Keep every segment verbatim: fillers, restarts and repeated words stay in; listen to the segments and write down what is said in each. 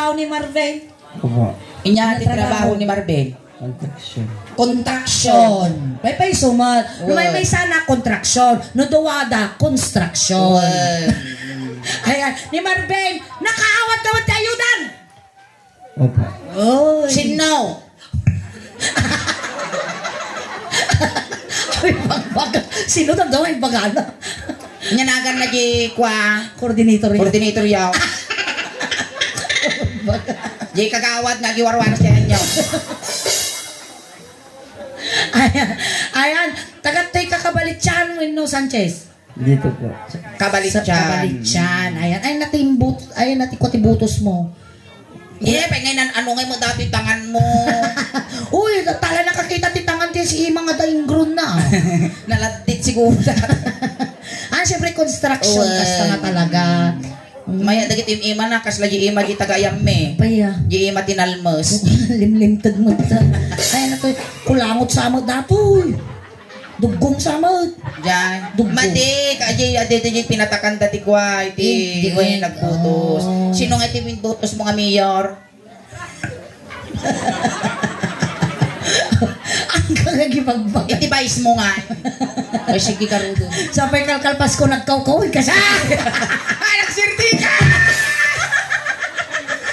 trabaho ni Marvin? Opo. Inya ti trabaho ni Marvin? Construction. Construction. Paypay sumat. No maymaysa na, construction. No duada, construction. Ayan. Ni Marvin, nakaawat ka man ti ayudan? Opo. Oy. Sinno? Ay, bagbaga. Sino daw ang bagana? Nyanagan na di kwa. Coordinator ya. Coordinator ya. Di kagawad nga agiwarwaras dyan nyo. Ayan. Ayan. Taga toy ka Kabalitsan wenno Sanchez? Dito po. Kabalitsan. Sa Kabalitsan. Ayan. Ay, natimbut. Ayan, nati ko ti butos mo. Eh, pengen ano nga mo dati tangan mo. Uy, tala nakakita ti tangan ti si Ima nga daingron na. Naladdit siguro. Ah, syempre construction, kasta nga talaga. Maya dagiti im-ima na, kasla di ima di taga Ayam mi. Paya. Di ima tinalmes. Limlimteg mo ta. Ay, naku, kulangot sa mo datoy. Duggong sa mo. Diyan. Duggong. Madi, kadi, adi, adi, pinatakan dati kwa, iti, Di, di, way nagbutos. Oh. Sino nga iti butos mo nga mayor? Ang kagagibagbaga. Iti vice mo nga. Ay, sige, karudo. Sapay kalkalpas ko, nagkawkaw, kasi Ah! Ay, nagsirti ka!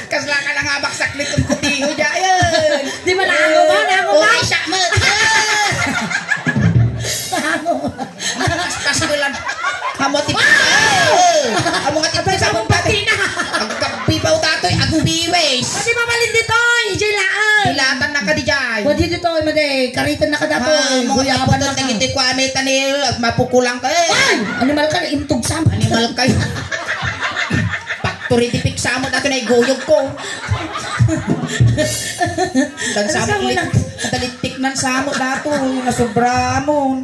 Kasla ka na nga baksak ni Tungkutiho, Jayan. Di ba, naamo ba? Naamo ba? Uy, siya mo. Naamo. Paspas ko lang. Amo ti Ah! Amo nga ti Abay, sa mong pati na. Agkapipaw datoy, agpiwis. Pati mabalin ditoy, ijay laan. Dilatan na ka di jay. Wadi ditoy, madi. Karitan na ka datoy. Ah, mga Guyaban na ka. Dagiti kuami tani, mapukulang ka eh. Ay! Animal ka, intog sa. Animal ka. Factory defect sa amo, datoy na iguyog ko. Dan sa amo, Ano sa amo, lit-, dalittik nan sa amo, datoy, nasobra mo.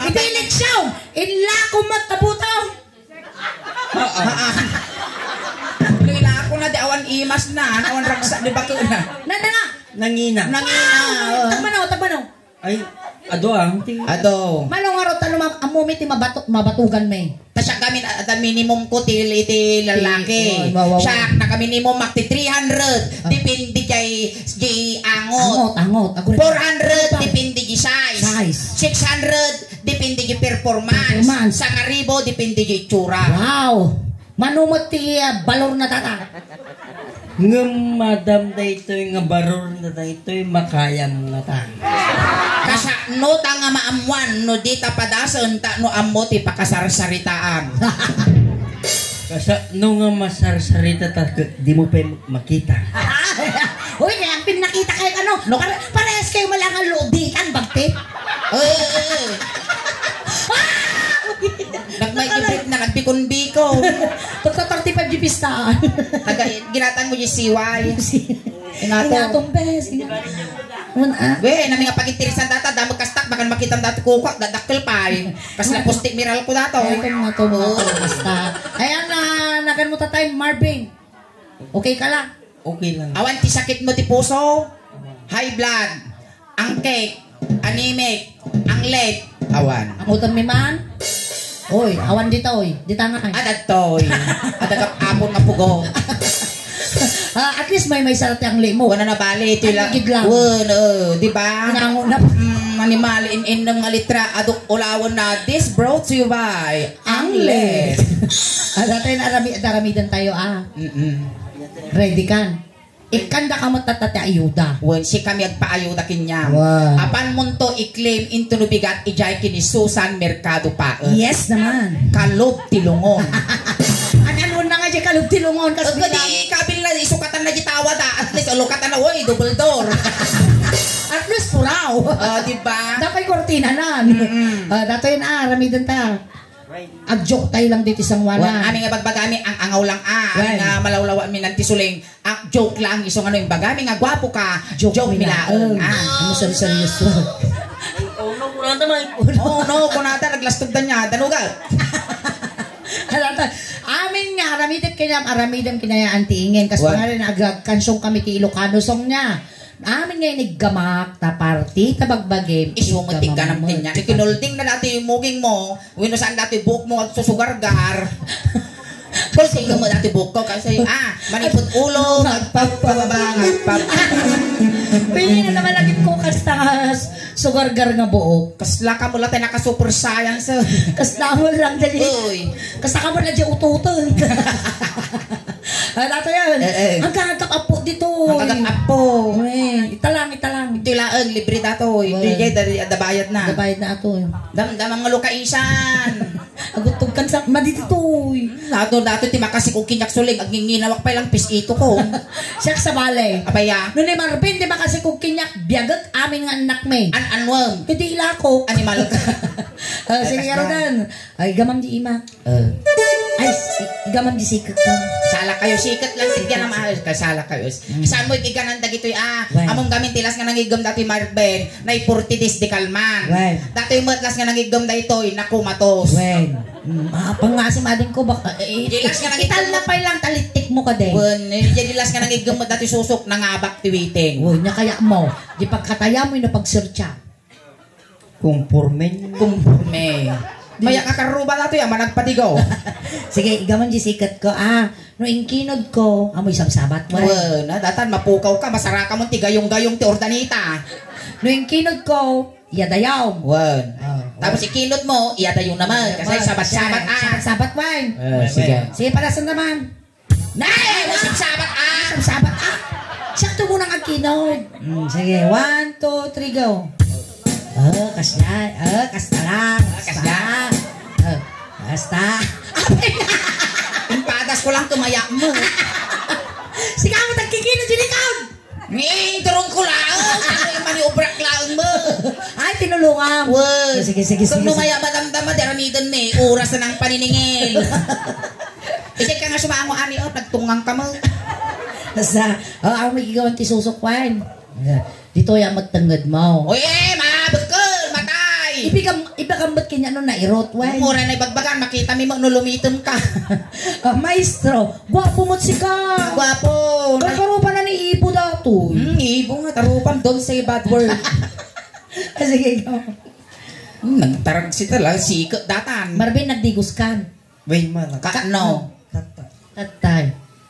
Iti eleksyon, inla ko magkabuto. Oo. Haan. Lila ako na di awan imas na, awan ragsak di bako na. Nanda nga. Nangina. Nangina. Wow! Tagmano, tagmano. Ay, ado ah. Ado. Mano nga ro, tano ma-, ammo mi ti mabato-, mabatugan mi. Ta siya kami, ada minimum ko ti, iti lalaki. Ti, oh, wow, wow, wow. Siya, naka minimum ak ti three hundred. Ah. Depende kay, di angot. Angot, angot. Agora. Four hundred, depende di size. Size. Six hundred, depende di performance. Performance. Sangaribo, depende di itsura. Wow! Mano met ti, ah, balor na tata? Ngem madam daytoy nga balor na daytoy, makayam na ta. Kasano ta nga maammuan no di ta padasen ta no ammo ti pakasarsaritaan? Kasano nga masarsarita ta ket di mo pay makita? Uy, kaya ang pinakita kayo, ano, No. pare-, parehas kayo malanga loditan, bagtit. Oo, oo, oo. Ah! Nagmay-ibrit na, nagbikon-bikon. Tagka thirty-five di pistaan. Taga, ginatan mo di siway. Inato. Ingatong bes, ingatong. Un, ah. We, nami nga pagintirisan data, damag kastak, bakan makitam dati kuko, dadakkel pay. Kas na pustik miral ko dato. Ay, ito nga to, mga Oo. to, basta. Ayan, ah, nagan mo tatay, Marvin. Okay ka lang? Okay lang. Awan ti sakit mo ti puso? High blood, angkek, anemic, anglet. Awan. Amutan mi man? Oy, awan dita, oy. Dita nga, ay. Adagtoy. Adagap apon nga pugo. Ah, at least may, may sarati ang limo. Wala na bali, ito Ay, lang. Gid lang. Wen, oh, di ba? Nango na. Mm, animal, in, in, nga litra, aduk ulawan na. This brought to you by Anglet. Ah, dati na arami-, daramidan tayo, ah. Mm-mm. Ready kan? Ikanda ka met tatta ti ayuda. Wen, si kami agpaayuda kaniam. Wow. Apan munto i-claim into no bigat ijay kini Susan Mercado Paet. Yes naman. Kalub ti lungon. An-, ano na nga di kalub ti lungon, kas Agka bilang. Di kabil na, isukatan na di tawad, ah. At least, ulukatan na, oy, double door. At least, puraw. Ah, di ba? Dapay kortina na. Mm-mm. Ah, datoy na, aramiden ta. Agjoke tayo lang dito sa Wan, ngwana. Amin nga bagbagami, ang angaw lang, ah. Wan. Amin nga malawlawa, amin ang tisuling. Ah, joke lang, iso nga no, imbagami nga gwapo ka, Joke joke mi mi laeng, laeng. Ah. Ano, seryoso? Oh no, kunata, may Oh no, kunata, naglastog da niya, danuga. Alata, amin nga, aramidem kanya, aramidem kanya, Auntie Ingen. Kas Wan. Pangalan, ag-, agkansyong kami ti Ilocano song niya. Amin nga iniggamak, ta party, ta bagbagim, Isu mo iggamam tigganam mo. Kanya. Kinolding na dati yung muging mo, wino saan dati buhok mo agsusugargar. Sige mo dati buhok ko kasi, ah, manipod ulo, magpapababa, magpap- Pili na naman lagi ko kasta sugargar nga buhok. Kasla ka mo lang tayo naka-super science, eh. Kasla mo lang dali. Uy. Kasta ka mo lang di ututun. Ah, dato yan. Eh, eh. Ang kagap apo dito. Ang kagap apo. Eh, italang, italang. Ito ilaang, libre dato. Hindi, well, dali, ada bayad na. Ada bayad na ato. Dam-, damang nga lukaisan. Agutog kan sa, madititoy. Dato, dato, ti makasikog kinyak suling, aginginawak pa lang pis ito ko. Siak sa bale. Abaya. No ni Marvin, ti makasikog kinyak, biagek amin nga anak mi. An-, anwam. Hindi ilako. Animal ka. Ah, sige, Rodan. Ay, gamam di ima. Eh. Ay, s-, gamam di siket ka. Sala kayo, siket lang, tigyan na maayos. Kasala kayo. Mm. Saan mo ikiganan dagitoy, ah? Wen. Among gamin tilas nga nangigem dati Marben, na forty days di kalman. Wen. Dati met las nga nangigem daytoy, nakumatos. Wen. Mm, ah, pangasi madin ko, baka, eh, Di las nga nangigem ital na pay lang, talittik mo ka din. Wen, eh, di las nga nangigem dati susok, nangabak ti waiting. Wen, nya kaya mo, di pagkataya mo yung napagsearcha. Kumpormen. Kumporme. Maya ka karuba na to, ya, managpatigaw. Sige, igamon di siket ko, ah. No inkinod ko, amoy sabsabat, wen. Wen, ah, datan, mapukaw ka, masaraka mo ti gayong-gayong ti ordanita. No inkinod ko, iya dayaw. Wen. Ah, tapos wen. Ikinod mo, iya dayaw naman. Kasi wen. Sabat-sabat, ah. Sabat-sabat, wen. Eh, sige. Sige, palasan naman. Nay! Sabsabat, ah! Sabsabat, ah! Sakto mo nang agkinod. Mm, sige. One, two, three, go. Oh, kasla. Oh, kasta lang. Ah, kasla. Kasta. Oh, kasta. Impadas ko lang tumaya mo. Sige, mo tagkikinod, di ikaw. Ni, turong ko laeng. Ano yung maniobra ko laeng mo? Ay, tinulungan. Wen. Sige, sige, sige, sige. Kung lumaya, madamdama, di aramiden ni. Oras na ng paniningil. Iti ka nga sumango, ani, oh, nagtungang ka mo. Basta, oh, ako magigawan ti susukwan. Dito yung magtangad mo. Oy, eh, mabukol, matay! Ibigam, ibigam ba't kanya no nairot, wen? Mura na ibagbagan, makita mi mo no lumitom ka. Ah, maestro, gwapo mo't sika. Gwapo. Kakarupa na ni Ibo dato. Hmm, Ibo nga, tarupam, don't say bad word. Ah, sige, ikaw. Hmm, nagtarag si tala, sikat datan. Marvin, nagdigos ka. Way man. Ka-, no. Tattay. Tattay.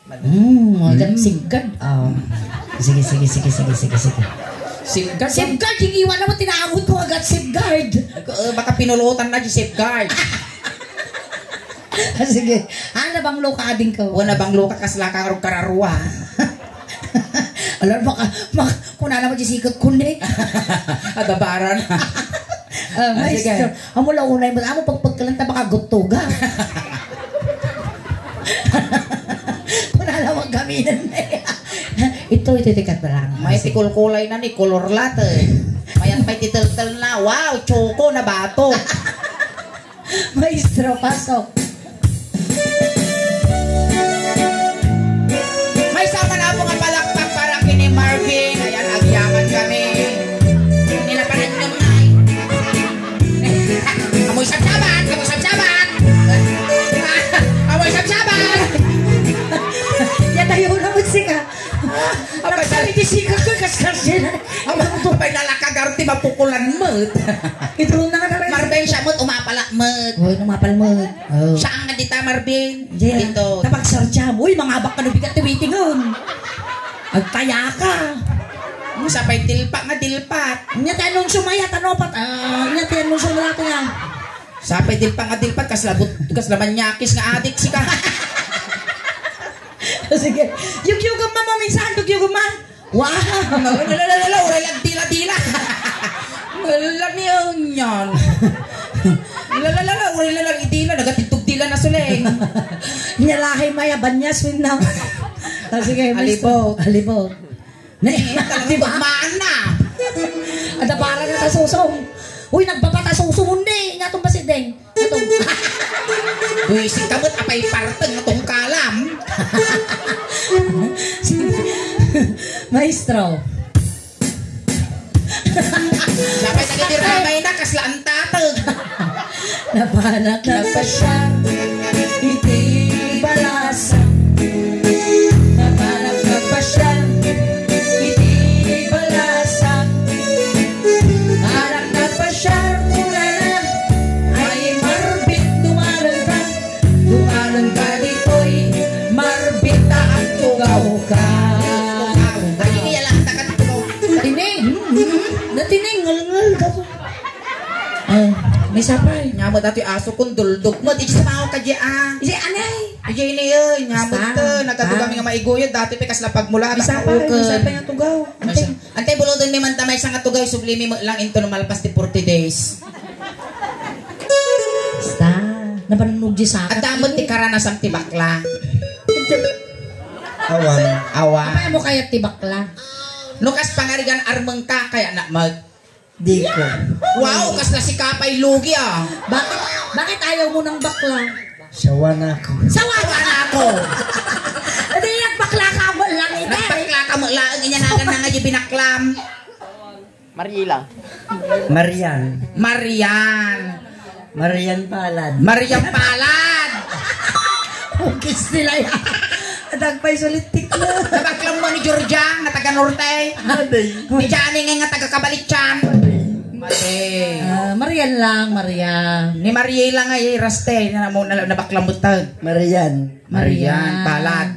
Hmm, agad sigad. Ah. Sige, sige, sige, sige, sige, sige. Safeguard? Safeguard, yung iwan naman, tinamod ko agad safeguard. Eh, baka pinulutan na di safeguard. Ah, sige. Ah, nabanglo ka, ading ka. Wala banglo ka, kasla ka, karong kararua. Alam, baka, mak-, kuna naman di sikat kundi. Adabaran. Ah, ah, sige. Maestro, amo la unay mo, amo pagpagkalan ta baka guttuga. Kuna naman kaminan na. Ito, ito, ito, kat lang. May tikulkulay na ni, kolor latte. Mayat may titeltel na. Wow, choco na bato. Maestro, pasok. May sama na po nga palakpak para kini Marvin. Ayan, agyaman kami. Nila pa rin yung nai. Amoy sabsaban, amoy sabsaban. Amoy sabsaban. Yatayo na mo sika. Abay, nagsaliti sikat ko, kaskas yan. Abay, abay, nalakagar ti mapukulan met. Ito na nga na rin. Marvin, siya met, umapala met. Uy, umapal met. Oh. Siya nga dita, Marvin. Jay, dito. Tapag searcha mo, uy, mga abak ka nabigat ti waiting on. Agtaya ka. Sapay dilpak nga dilpak. Nya ti anunsyo maya, tanopat. Ah, nya ti anunsyo mo natin, ah. Sapay dilpak nga dilpak, kasla but-, kasla manyakis nga adik, sika. Sige. Yugyugan man mo minsan, yugyugan man. Wow! Lalalala, uray lang dila-dila. Lalalala, niyan. Lalalala, uray lang idila, nagatitog dila na suleng. Nyalahay maya, banyas, win na. Ah, sige, Mister. Alibot. Alibot. Ne, talagang di ba? Mana. Ada para na tasusong. Uy, nagbaba tasusong, hindi. Nga itong basideng. Buwisit ka mo't apay parteng nga tungkalam. Maestro. Sapay dagiti ramay na, kasla ang tatag. Napanak nagpasiar iti balasang. Napanak nagpasiar iti balasang. Anak nagpasiar, kunana, ay Marvin, dumalan ka. Dumalan ka ditoy, Tugaw ka. Ay, iya lang, takat ko. Tini. Natini, ngalngal ka. Ay, may sapay. Nya mo dati aso kun duldog mo. Di sa mao ka di, ah. Isi anay. Ay, ini, eh. Nya mo Basta. to. Nagkatugaw Ah. kami nga maiguyod. Dati pa kasla pagmula. May sapay, may sapay nga tugaw. Ante. Ante, bulodon mi man ta maysa nga tugaw. Subli mi mo lang into no malpas ti forty days. Basta. Nabannog di sa Adda met ti karanasan ti bakla. Awan. Awan. Apay mo kayat ti bakla? No kas pangarigan armeng ka, kaya na mag- Di ko. Wow, kasla si Kapay Lugi, ah. Bakit, bakit ayaw mo ng bakla? Sawa na ako. Sawa na ako. Hindi, nagbakla ka mo lang ito eh. Nagbakla ka mo lang, inyanagan na nga di binaklam. Mariela. Marian. Marian. Marian Palad. Marian Palad. Ugis nila yan. Atagpay sulit tiklo. Nabaklam mo ni Georgia, nga taga Norte. Aday. Ni Johnny nga, nga taga Kabalitsian. Aday. Ah, Marian lang, Marian. Ni Mariela nga, eh, Raste, na mo, na, nabaklam mo ta. Marian. Marian, Marian. Palad.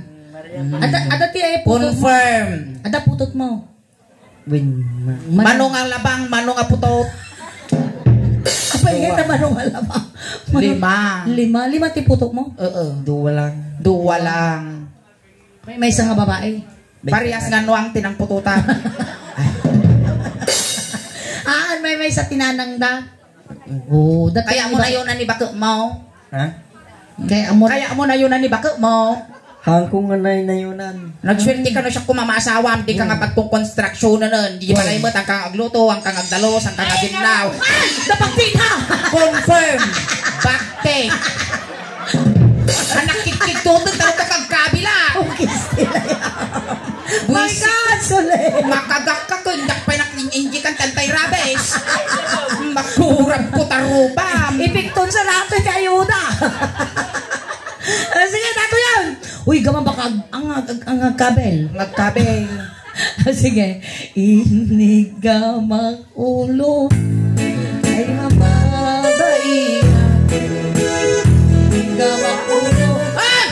Ada, ada ti ay putot. Confirm. Ada putot mo. Win, ma- Mano nga labang, mano nga putot? Apay, Dua. Kita mano nga labang? Mano- Lima. Lima? Lima ti putok mo? Oo. Dua lang. Dua lang. May, may isa nga babae. Parehas nga nuang tinang pututa. Ah, may, may isa tinanang da. Oh, dati Kaya mo iba- nayo na ni bako mo. Ha? Kaya mo Kaya mo nayo na ni bako mo. Hangko nga nay nayunan. Nagswerte ka no siya kumama asawam, di ka nga pagkukonstruksyonan, di balay mo, ang kang agluto, ang kang agdalos, ang kang aginlaw. Ay! Napagpita! Confirm! Bakte! Ang nakikigtutun, taro ka kagkabila! Okay, sila yan. My Buwisit. God, Sule! Makagak ka, kundak pa nak ning injikan tantay rabes. Makurap ko tarubam. Ipikton sa natin kay ayuda. Ah, sige, tato yan. Uy, gama baka ang, ang, ang, ang kabel. Magkabel. Ah, sige. Inigamak ulo. Ay, mababaihan. Inigamak ulo. Ah!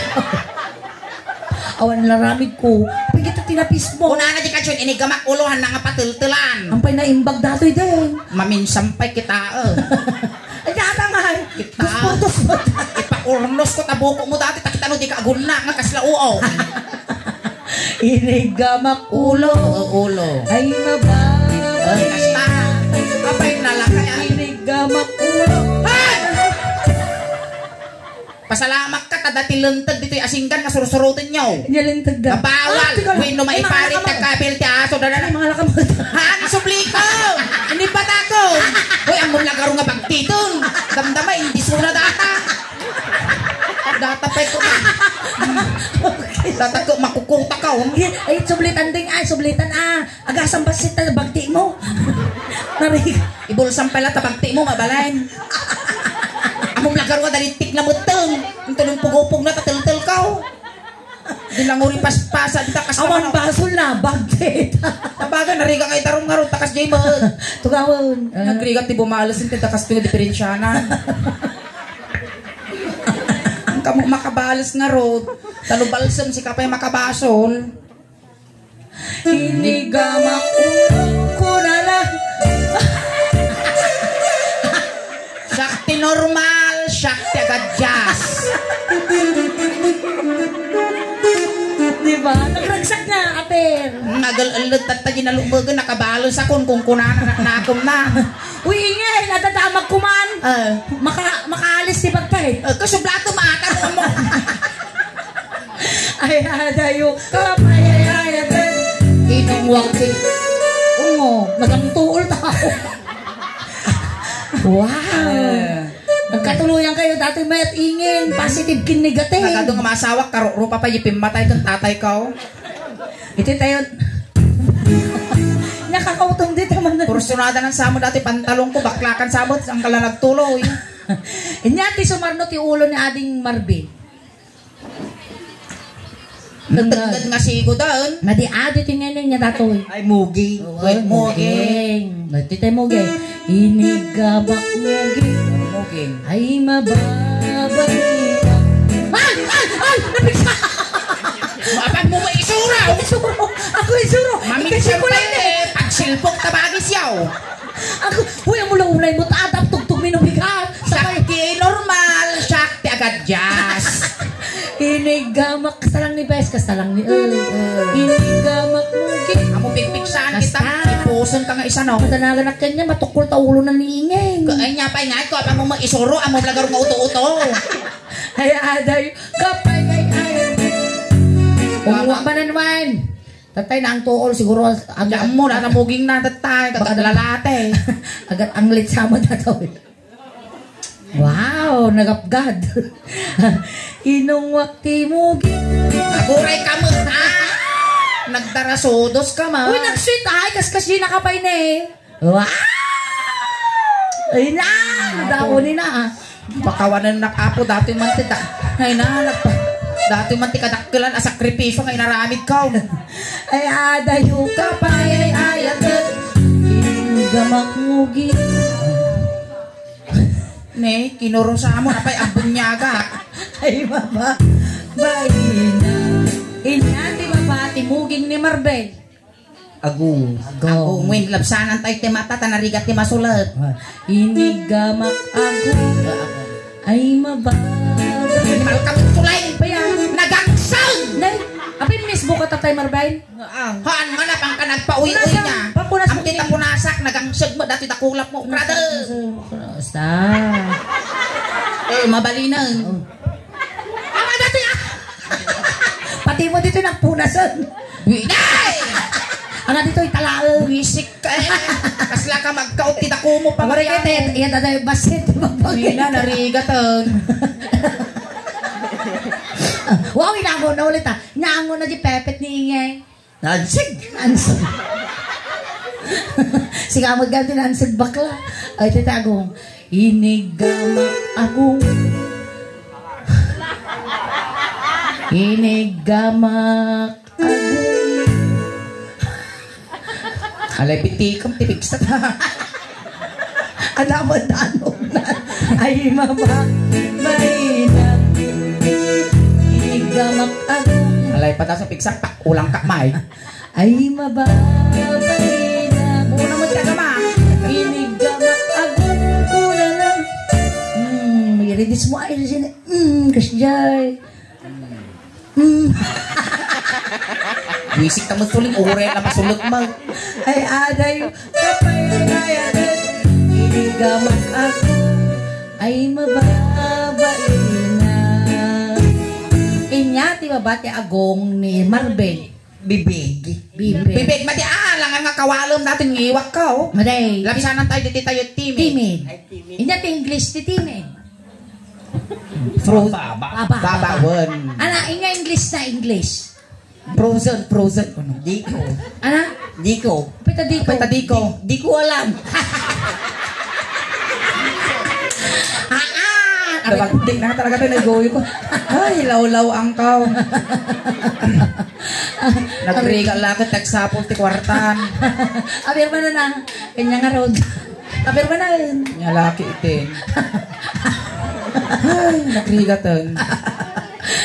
Awan laramid ko. Pagkita tinapis mo. Kunana di ka, Chun, inigamak ulo, han nga patultulan. Ang pay naimbag datoy din. Maminsan pay kita, eh. Ay, datangan. Kita. Dos puntos mo. Ipaurnos ko tabuko mo dati, takita no di ka agunna, nga kasla uaw. Inigamak ulo. Oo, ulo. Ay, mababa. Ay, kasta. Apay, nalakay, ah. Inigamak ulo. Ay! Pasalamat ka, ta dati lenteg ditoy asinggan nga sursurotenyo. Nya lenteg da. Bawal. Ah, teka lang. Wenno maiparit ka kabil ti aso, dada. Ay, mga lakam. Haan, subli ko. Inibat ako. Hoy, ammom lagaro nga bagtiton. Damdama, indisuna data. Data pay ko. Okay. Data ko, makukuta ka, oh. Ay, sublitan din, ay, sublitan, ah. Agasam bassit ta bagti mo. Nari. Ibulsam pala ta bagti mo, mabalin. Ammom lagaro nga dalittik na metteng. Ang tulong pugupog na, tatiltel ka, oh. Di lang uri paspasa, di takas Awan naman, oh. Basol na, bagti. Tabagan, nariga nga itarom nga ron, takas jay mo. Tugawon. Nagrigat ti bumales, yung takas ko, diferensyanan. Ang kamo makabales nga ron, talubalsem, si kapay makabasol. Inigamak ulo ko na lang. Siak ti normal, siak ti agadjust. Di ba? Nagragsak nga, ater. Nagal-, tatta, ginalumbagan, nakabalo sa kun, kun kunana, na, nakum na. Uy, ingay, nadadamag ko man. Ah. Maka-, makaalis si bagtay. Ah, kasublato, maakar mo. Ay, adayo ka, ay, ay, ay, ay. Inong wagti. Oo, nagamtuol tao. Wow. Eh. Nagkatuluyan kayo, dati mayat ingin, positive kin negative. Nagado nga masawak, karo-, rupa pa, ipimmatay kang tatay ka, oh. Iti tayo. Nakakautom di taman na. Kursunada ng samo dati, pantalon ko, baklakan sabot, ang kala nagtuloy. Inya, ti sumarno ti ulo ni Ading Marvin. Nagtagad nga sigo daon. Nadi-adi ti neneng niya datoy. Ay, muging. Oo, Wait, muging. Muging. Nagtitay muging. Inigabak muging. Muging. Ay, mababay. Ay! Ay! Ay! Napigsa! Apan mo maisuro! Isuro! Ako isuro! Maminsan pa eh, pagsilpok ta bagis yaw. Ako, uy, ang mula-ulay mo, taadap, tugtog, minubigat. Siak ti normal, siak ti agadjust. Inigamak, kastalang ni Bes, kastalang ni, eh, inigamak mo, gi-, amo pikpiksan kita, ipuson ka nga isa, no? Madanagan na kanya, matukol ta ulo na ni Ingeng. Ay, niya pa, ingay ko, apan mo maisuro, amo lagar nga uto-uto. Ay, aday, kapay, ay, ay. Umuha ba na naman? Tatay na ang tuol, siguro ang Diyan mo, naramuging na, tatay, baka kagaglalate. Agad ang litsa mo, tatay. Wow, nagapgad. Inungwak ti mugi. Aguray ka mo, ha? Nagdarasudos ka, ma. Uy, nag-sweet, ay, kaskas di nakapay na eh. Wow! Ay na! Nadaon ni na, ah. Pakawanan na, Apo, dati man ti da-, ay na, nagpa-, dati man ti kadakkelan a sakripisyo nga inaramid ko. Ay, adayo ka pa, ay, ay, agad. Gamak mugi. Ne, kinurusa mo, apay, abunyagak. Ay, baba. Baina. Inya ti baba, ti muging ni Marbel. Agung. Agung. Ngem, labsanan tayo ti mata, ta narigat ti masulet. Ah. Inigamak agung. Ay, mababa. Malkam tulay. Paya. Nagangsag! Nay, apay mismo ka, Tatay Marbay? Ah. Haan nga na, pang ka nagpauy-uy Punasan. Niya. Papunas mo. Ang tita punasak, nagangsag mo, dati dakulap mo, brother. Basta. Eh, mabalinan. Oh. Ama dati, ah! Pati mo dito nagpunasan. Wi-, Nay! Ang nga dito italaen. Wisik ka eh. Kasla ka magkaot ti dako mo pa. Pagari ka, te, yan, tatay, basit, Wi na, narigatan. Wow, inango na ulit, ah. Inango na di pepet ni Ingay. Nansig! Nansig. Sigamot ka, nansig bakla. Ay, tita Agong. Inigamak Agong. Inigamak Agong. Alay, pitikam, tipigsa. Adaman danog na. Ay, mama, maina. Inigamak Agong. Alay, pata sa pigsa, pa, ulang ka, may. Ay, mababaina. Muna mo, taga, ma. Inigamak Agong, kuna na. Hmm, may redis mo, ay, sino? Hmm, kasjay. Hmm. Wisik ta met uling, uray na masulot mo. Ay, aday, kapay na yan. Inigamak Agong. Ay, mababaina. Inya, ti baba ti agong ni Marbel. Bibig. Bibig. Bibig, madi, ah, langan nga kawalem natin ngiwak ka, oh. Maday. Labisanan tayo diti tayo, timid. Timid. Ay, timid. Inya ti English ti timid. Fro-, Baba. Baba. Baba, wen. Ana, inya English na English. Frozen, frozen. Ano? Diko. Ana? Diko. Pita diko. Pita diko. Di, di ko alam. Ah, ah. Nabagtik na talaga tayo, naigoy ko. Ay, lawlaw ang kaw. Nagrigal lang ako, tagsapol ti kwartan. Abir mo na na. Kanya nga road. Abir mo na yun. Nya laki itin. Ay, nagrigatan.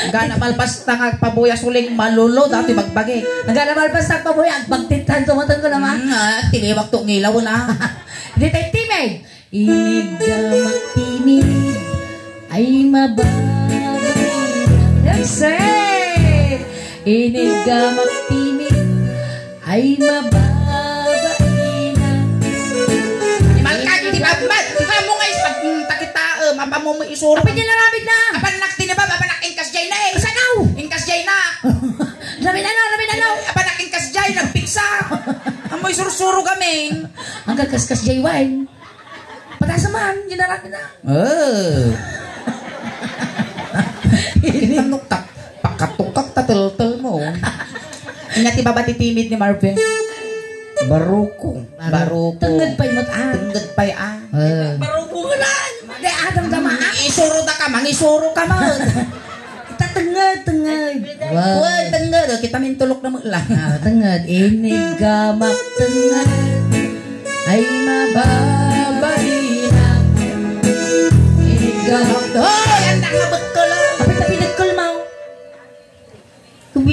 Gana malpas ta nga agpabuya suling malulo, dati magbagi. Gana malpas ta agpabuya, agbagtit tan tumatun ko naman. Mm, ah, tiniwag to ngilaw na. Di tayo timid. Inigamak timid, ay mababa. That's it. Inigamak timid, ay mababa. Animal ka, di ba? Amo nga is pag, mm, takita, um, apa mo mo isuro. Apa niya naramid na? Apa nak tinibab, apa nak ingkas jay na eh. Sanaw? Ingkas jay na. Ramin ano, ramin ano? Apa nak ingkas jay, nagpiksa. Amo isursuro kami. Ang kaskas jay wine. Pataas naman, ginarak na. Oh. Itanok ta, pakatukak ta teltel mo. Anya ti baba ti timid ni Marvin? Baruko. Baruko. Tenged pay met, ah. Tenged pay, ah. Eh. Baruko nga na. Di, adam ka, ma. Isuro da ka, mangisuro ka, ma. Tatenged, tenged. Wow. Wow, tenged. O, kita mintulok na mo lang. Ah, tenged. Inigamak tenged. Ay, mababaina. Inigamak. Hoy, anak nga bekkel, ah. Apit na pinekkel mo.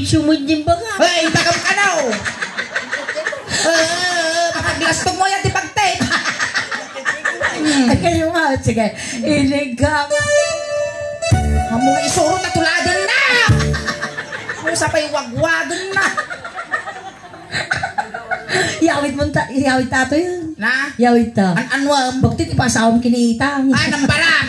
Sumudjing baka. Ay, tagam ka daw. Eh, pakaglastog mo yan, di pagtip. Ay, kayo nga. Sige. Iniga. Amo nga isuro, tatuladan na. Mo sa pa'y wagwagan na. Iyawid mo ta, iyawid ta to yun. Na? Iyawid ta. An-, anwam? Bakit ipasawam kinitang? Ah, nambaram.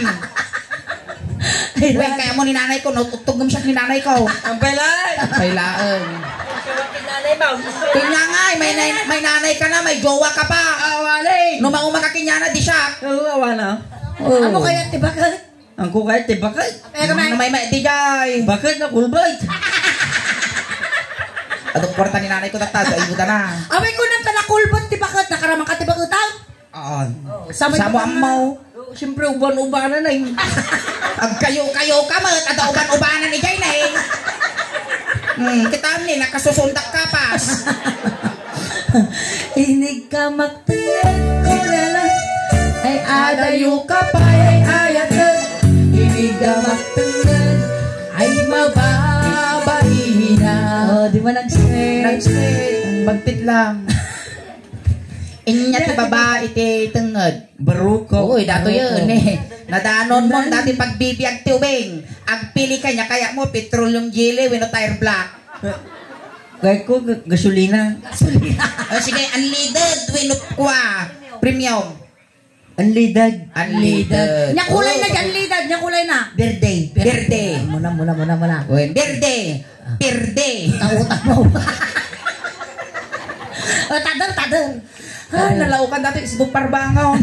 Ay, Wen, kaya mo ni nanay ko, no? Tugtog mo siya ni nanay ko. Ang pelay! Ang pelay, eh. Ang nanay mo. Kanya nga, eh, may, nay-, may nanay ka na, may jowa ka pa. Awali! No, mauma ka kinyana, di siya. Oo, awa na. Oo. Amo kaya, di ba ka? Ang ko kaya, di ba ka? Kaya ka, may- Ano may may di jay? Bakit na kulbay? Adong kwarta ni nanay ko, tata, sa ayuda na. Away ko nang talakulbot, di ba ka? Nakaraman ka, di ba, utang? Oo. Sa may Samo utang na. Ammaw. Siyempre, uban-ubanan na yun. Agkayo-kayo ka, mat. Ada uban-ubanan ni Jay na eh. Hmm, kita ni, nakasusundak kapas. Inig ka magtenged, kulala. Ay, adayo ka pa, ay, ayat. Inig ka magtenged, ay, mababaina. Oh, di ba nag-sweet? Nag-sweet. Bagtit lang. Inya ti babae ti tenged. Baruko. Uy, dato yun eh. Nadanon mo dati pagbibiag ti ubing. Agpili ka niya, kaya mo petroleum jelly, wenno tire black. Kaya ko, ga-, gasolina. Gasolina. O sige, unleaded, wenno kwa, premium. Unleaded. Unleaded. Nya kulay na, unleaded, nya kulay na. Berde. Berde. Muna, muna, muna, muna. Wen, berde. Pirde. Tauta mo. O, tader, tader. Ay, nalaukan dati, isbog parbangaw.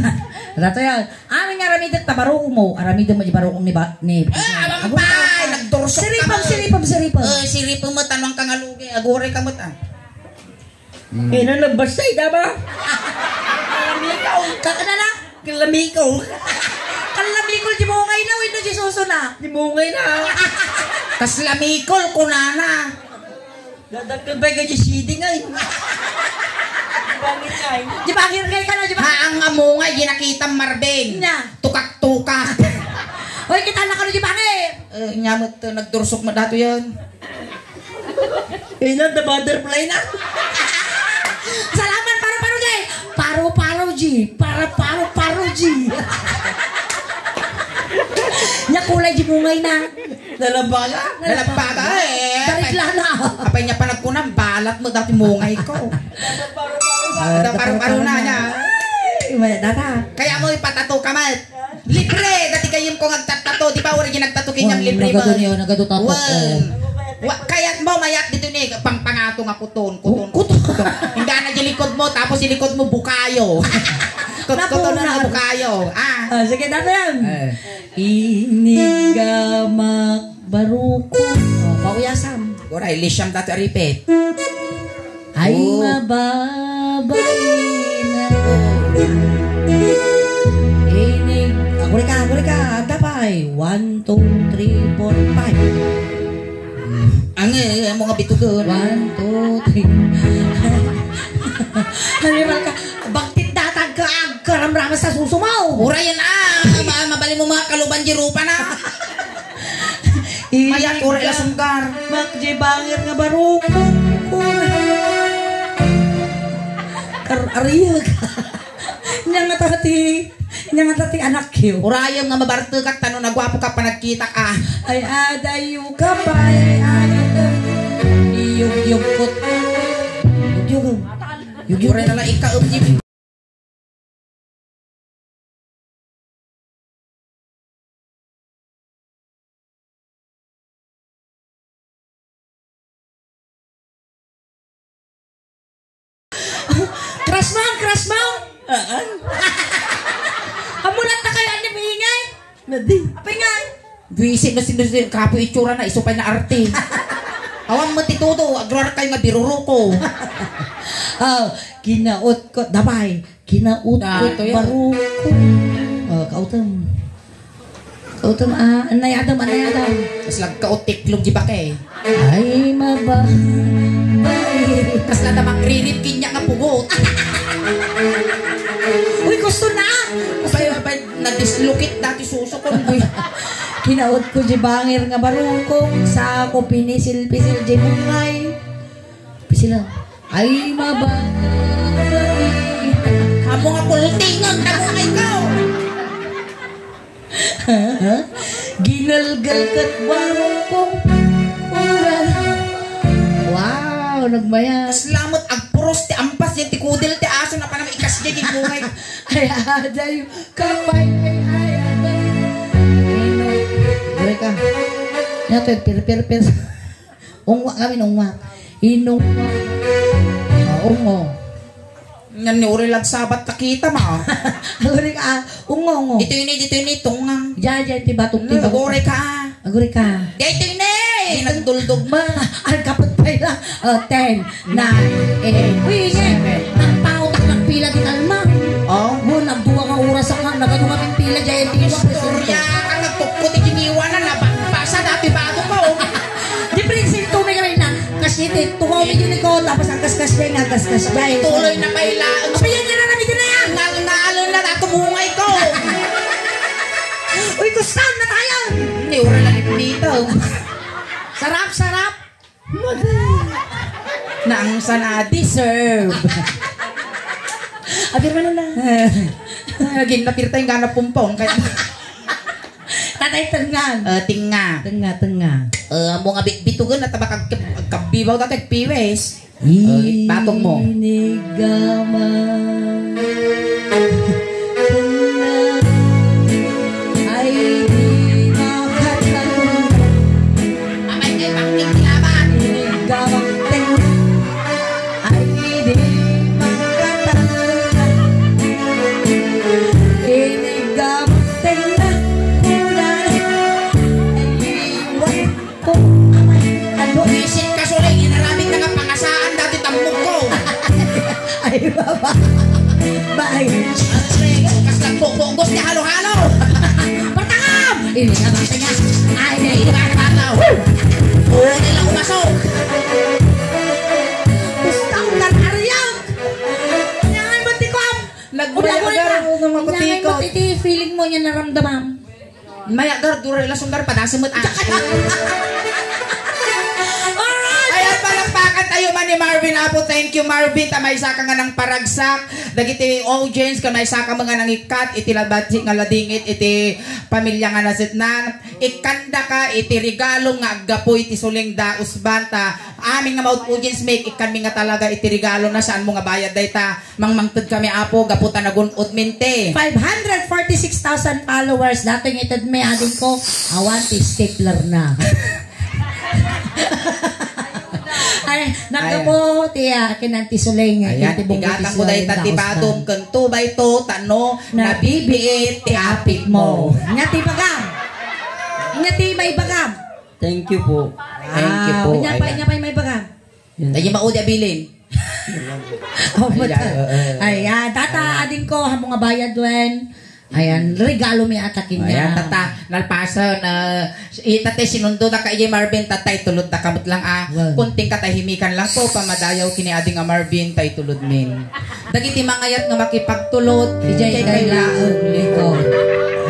Dato yan. Amin nga aramidek ta barukong mo. Aramidek mo di barukong ni ba-, ni Eh, abang Ago, pay, nagdursok ka siripam, mo. Siripam, siripam. Eh, siripam mo, tanong ka nga lugi. Aguray ka mo, ta. Hmm. Ina, nagbasay ka ba? Kalamikaw. Kakana na? Kalamikaw. Kalamikol, di mo ngay na, wino di suso na. Di mo ngay na. Kas lamikol, kunana. Dadagkal ba ka di sidi ngay? Di ba ngay ngay? Di ba ngay ngay ka na, di ba? Ha, ang amungay, ginakitam Marvin. Nya. Tukak-tukak. Oy, kita na ka na, di ba ngay? Eh, nyamot, eh, nagdursok mo dato yan. Ina, the butterfly na. Salamat, Paro Paro G. Paro Paro G. Para Paro Paro G. Nya kulay di mungay na. Nalabaga? Nalabaga, eh. Darit lana. Apay niya pa nagkunam, balat mo dati mungay ko. Ah, da Paro Paro na niya. Ay, may data. Kaya mo ipatato ka, Mat. Libre, dati kayem ko ngagtattato, di ba? Uri nagtato kenyam, oh, libre nagado mo. Niya, nagado tato. Wen. Oh. Wa-, kayat mo, mayat dito ni, pangpangato nga kuton, kuton, oh, kuton. Kuton. Hindi na di likod mo, tapos ilikod mo, bukayo. Kut-, kuton na bukayo. Ah. Ah, sige, dati yan. Eh. Inigamak baruko. Oh, pauyasam. Ora, ilisiam dati aripet. Ay, oh. Mababaina. Inig. Aguri ka, aguri ka. Agda pay. One, two, three, four, five. Ang, eh, ang mga bitugon. One, two, three. Nanimal ka. Bakit datag ka agkaramramas sa susumaw? Urayan, ah. Ma-, mabali mo mga kaluban di rupa na. Mayat, ura ila sunggar. Makjibangir nga barukong. Kar-, ariyag. Nya nga tati, nya nga tati anak yo. Urayem nga mabartekat tano nagwapo ka panagkita ka. Ay, adayo ka pa, ay, ay, ay. Iyog-yogkot. Yog-yog. Yog-yog. Ura na lang ikaw, Crush mo, crush mo? Haan. Amulat na kayo, ano, maingay? Nadi. Apay nga? Buisit na sino, sino, kapoy itsura na, iso pa'y na arte. Awan mo ti todo, agrar kayo nga biruruko. Oh, kinaot ko, dabay. Kinaot ko, dato yan. Baruko. Oh, kautom. Kautom, ah, anay adam, anay adam. Mas lagkaot tiklog di ba kay? Ay, maba-, bay. Kas na magririp kinya nga pugot. Uy, gusto na! Abay, abay, nadislocate dati suso ko, boy. Kinautko di bangir nga barukong, sako pinisil-pisil di mungay. Pisilan. Ay, mababae. Amo nga pultingon, amo nga ikaw. Ginalgal ket barukong. Ura. Wow, nagmayat. Kasla met agpuros ti ampas diay ti kudel ti aso, napanam ikas diay di mungay. Ay, aday. Kapay, ay, ay, ay. Ino. Dure ka. Nya, per, per, per, per. Ungwa kami, ungwa. Inungwa. Ah, ungo. Ngan ni uri lagsabat ta kita, ma. Aguri ka, ungo, ungo. Ditoy ni, ditoy ni, tungang. Diyan, diyan, ti batok, ti batok. Aguri ka. Aguri ka. Ditoy ni, nagduldog ma. Ang kapot pa ila. Oh, ten. Nine, eight, seven. Nagpaot ak nagpila ti kalma. Oh? Mo, nagdua nga oras ak nga, nagadu nga pila, jay, ti Istorya ka, nagtukko ti giniwanan, nabakbasa, dati bago ko. Di prinsin to, may rin na. Kasi ti, tungaw mi din ko, tapos ang kaskas jay, nga kaskas jay. Tuloy na pay la. Apa yan, yan, yan, yan, yan. Ngal-, ngalon na, natumungay ko. Uy, kustan na tayo. Ni ura lang dito. Sarap, sarap. Nang sana deserve. Abi man na. Naging napirta yung gana pumpong. Kaya tatay tengan. Eh, tinga. Tenga, tenga. Eh, amo nga bit-, bitugan na tabak ag-, agkabibaw dati, agpiwes. Eh, batong mo. Inigama. Ay, di makatalo. Amay kay pangkil ti laban. Inigama. Ay, di makatalo. Inigama. Ay, iwan. Ko, amay, ano? Wisit ka, Suling, inaramid na nga pangasaan dati tambok ko. Ay, baba. Bye. Kasla bukbukgos ti halo-halo. Patangam! Ini nga basta nga. Ay, ay, ay, ay, ay, ay. Woo! Oo, nila umasok. Gusto ang nag-ariyak. Yan, ba't ikaw ang Nagmaya-, udawan na. Agar, ano, makutikot. Yan, ba't iti feeling mo niya naramdaman? Maya, gar, dura ila sundar, padasem met, ah. Alright! Ayan, palakpakan tayo man ni Marvin Apo. Thank you, Marvin. Ta maysa ka nga nang paragsak. Dagiti audience, ka maysa ka nga nangikkat, iti labati nga ladingit, iti pamilya nga nasetnan. Ikkanda ka, iti regalo nga aggapu, iti suling daus banta. Amin nga maud audience, make ikkan mi nga talaga iti regalo na, saan mo nga bayad dayta. Mangmangted kami, Apo, gapu ta nagun-od min ti five hundred forty-six thousand followers. Datoy nga itedmi, adingko, awan ti stapler na. Ay, naggapu ti, ah, kinan ti Suling, ayan, ti bunggo ti igatangko dayta ti badom ken two by two, tano nabibiit ti apit mo. Nya ti bagam. Nya ti maibagam. Thank you po. Thank you po. Wow. Nya pay, nya pay maibagam. Yan. Tayo maudi a bilin. Oh, ayan, oo. Ayan, tata, ayan. Adingko, amo nga bayad wen. Ayan, regalo mi ata kaniak. Ayan, tata, nalpasen, ah, ita ti sinundo da ka, iya Marvin, tata, itulod da ka met lang, ah. Well. Kunting katahimikan lang po, pamadayaw kini ading a Marvin, ta itulod min. Dagiti mangayat nga makipagtulod, idiay kaylaeng likod.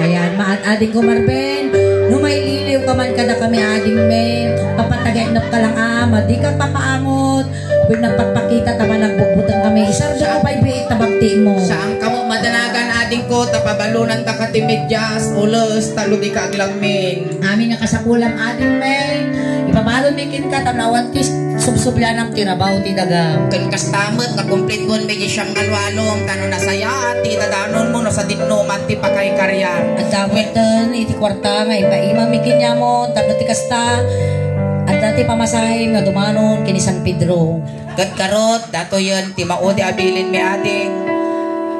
Ayan, maad-ading ko, Marvin. No maililiw ka man kadakami, adingmi, papatageknep ka lang, ah, madi ka papaangot. Pwede nagpagpakita ta managbugbuteng kami. Isarda mo pay biit ta bagti mo. Saan ka mo madanagan, ading ko, ta pabalunan ta ka ti medyas, ules, ta ludi ka aglamin. Amin nga kasapulam, adingmi. Ipabalon mi kenka, ta nawan ti subsublianam ti rabaw ti daga. Ken kasta met, nakumpletuan mi di siyam nga lualom, ta no nasayaat ti idadanonmo, no sadinoman ti pakaikaryan. Adda metten iti kuarta nga ipaimam mi kaniam, tapno ti kasta, adda ti pamasahem nga dumanon ken ni San Pedro. Ket garud, datoyen ti maudi a bilinmi, ading.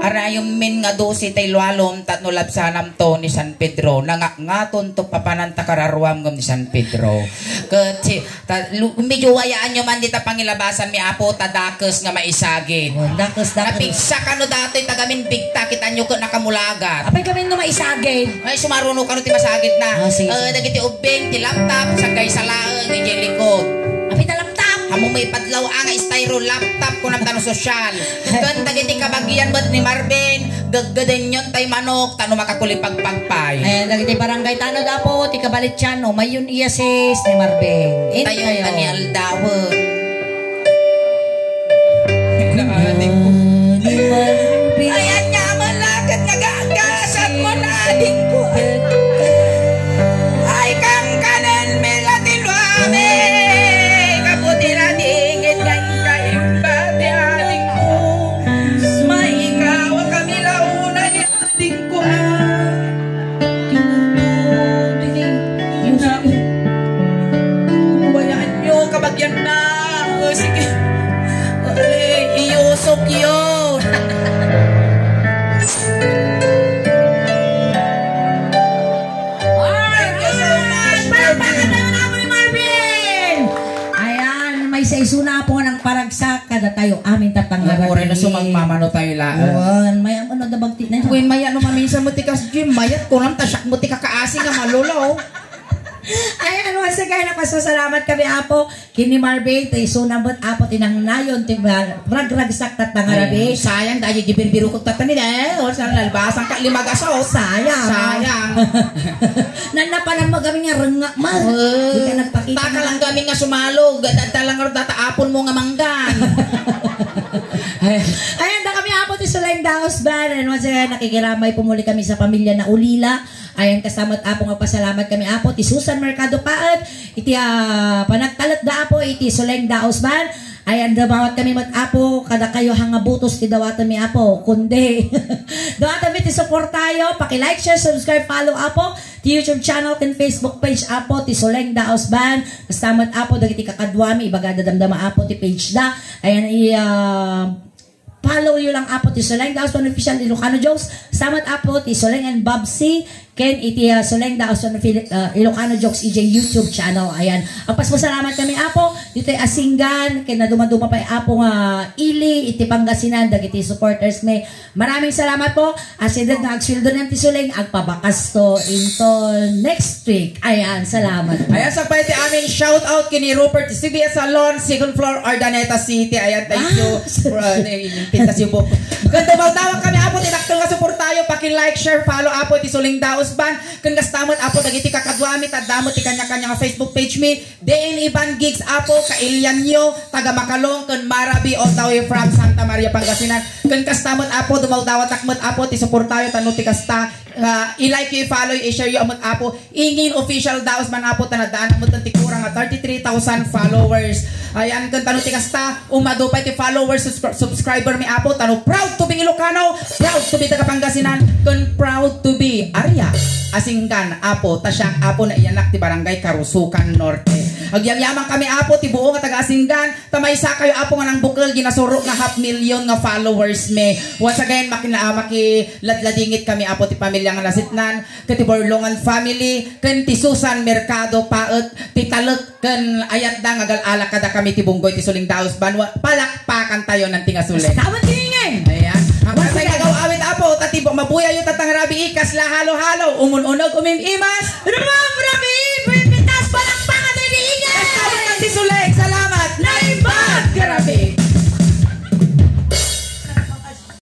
Arayemmin nga dose tay lualom tapno labsanamto ni San Pedro. Nangatngatonto papananta kararuam ngem ni San Pedro. Ket si, ta, lu-, medyo wayaanyo man dita pangilabasanmi, Apo, ta dakes nga maisagid. Oh, dakes, dakes. Napigsa kano datoy tagamin bigta, kitanyo ket nakamulagat. Apay gamin no maisagid? Ay, sumaruno kano ti masagid na. Ah, sige, eh, sige. Dagiti ubbing, ti laptop, sagaysa laeng, idiay likod. Apay ta laptop? Amo may padlaw, ah, nga styro laptop, kunam ta no sosyal. Ken dagiti kabagian met ni Marvin, geggedenyon tay manok, ta no makakulipagpag pay. Ayan, dagiti barangay tanod, Apo, ti kabalitian, umayyon iya sis ni Marvin. Intayon tayo. Tayo nga ni aldawen. Ni Marvin. Ayan nga, malakat nga gagasan mo na, adingko. Ay, kangkanan, Mila, Luami, kaputi na dingit nga inkaimbati, adingko. Maikaw kami launay, adingko, ah. Ina, ubayaanyo, kabagianna. O, sige. Ale, iyusok yo. Alright! Palakpakan tayo na, Apo, ni Marvin! Ayan, maysa isuna, Apo, nga nangparagsak kadatayo amin, tatang nga Apo, oray na rabii. Sumagmamano tayo laeng. Wen, mayat no da bagti na. Wen, mayat no maminsan mo ti kas Jim, mayat ko lang, ta siak mo ti kakaasi nga malolo. Ayan, once again, nagpasalamat kami, Apo. Ken ni Marvin, ti isuna met, Apo, ti nangnayon ti ma-, ragragsak, tatang nga rabii. Ay, sayang, daydi birbirukot, tatang ni, eh. O, sa nalbasan ka, limagaso. Sayang. Sayang. Nanapanan mo kami nga rengnga, ma. Eh, di ka nagpakita. Taka lang kami nga sumalog, at, at lang data apon mo nga manggan. Ayan, da kami, Apo, ti Suleng Daos Band. And once again, nakikiramay po muli kami sa pamilya na Ulila. Ayan, kasta met, Apo, nga pasalamat kami, Apo, ti Susan Mercado Paet, iti, ah, panagtalekda, Apo, iti Suleng Daos Band. Ayan, dumawat kami met, Apo, kadakayo nga butos ti dawatenmi, Apo, kundi dawatenmi ti suportayo, paki-like, share, subscribe, follow, Apo, ti YouTube channel ken Facebook page, Apo, ti Suleng Daos Band. Kasta met, Apo, dagiti kakaduami, ibagada damdama, Apo, ti page da. Ayan, i, ah, Follow yo lang, Apo, ti Suleng Daos Band Official Ilocano Jokes. Kasta met, Apo, ti Suleng and Babsi, ken iti, ah, Suleng Daos Band Offi-, ah, Ilocano Jokes iti YouTube channel. Ayan. Agpasalamat kami, Apo, ditoy Asingan, ken nadumaduma pay, Apo, nga ili iti Pangasinan, dagiti supporters mi. Maraming salamat po. Asideg nga agsueldo niyan ti Suleng, agpabakasto into next week. Ayan, salamat po. Ayan, sakbay ti amin, shout out kini Rupert, C B S Salon, second floor, Urdaneta City. Ayan, thank you. Ah, for, uh, pintas yung buhok. Ken dumawdawat kami, Apo, ti dakkel nga suportayo. Paki-like, share, follow, Apo, ti Suleng Daos Band. Ken kasta met, Apo, dagiti kakaduami, ta adda met ti kanya-kanya nga Facebook page mi. D N Iban Gigs, Apo, kailianyo, taga Makalong, ken Marabi, all the way from Santa Maria, Pangasinan. Ken kasta met, Apo, dumawdawatak met, Apo, ti suportayo, ta no ti kasta, nga i-like yo, i-follow yo, i-share yo met, Apo. Ingin Official Daos Band, Apo, ta naddaan met ti kurang nga thirty-three thousand followers. Ayan, ken ta no ti kasta, umadu pay ti followers, subscri-, subscriber mi, Apo, ta no proud to be Ilocano, proud to be taga Pangasinan, ken proud to be Aria, Asingan, Apo, ta siak, Apo, naiyanak ti Barangay Karusukan Norte. Agyangyaman kami, Apo, ti buo nga taga Asingan, ta maysa kayo, Apo, nga nangbukel, ginasurok nga half million nga followers mi. Once again, maki-, ah, makiladladingit kami, Apo, ti pamilya nga nasitnan, ken ti Borlongan family, ken ti Susan Mercado Paet, ti talek ken ayatda nga agal-ala kadakami ti bunggoy ti Suleng Daos Band. Palakpakan tayo nan ti nga Suleng. Tama, tingin! Ayan. Ang Once patay again. Nagaw awit, Apo, ta ti mabuyayo, tatang rabii, kasla halo-halo, umun-unog, umim-imas. Rumam, Rabi!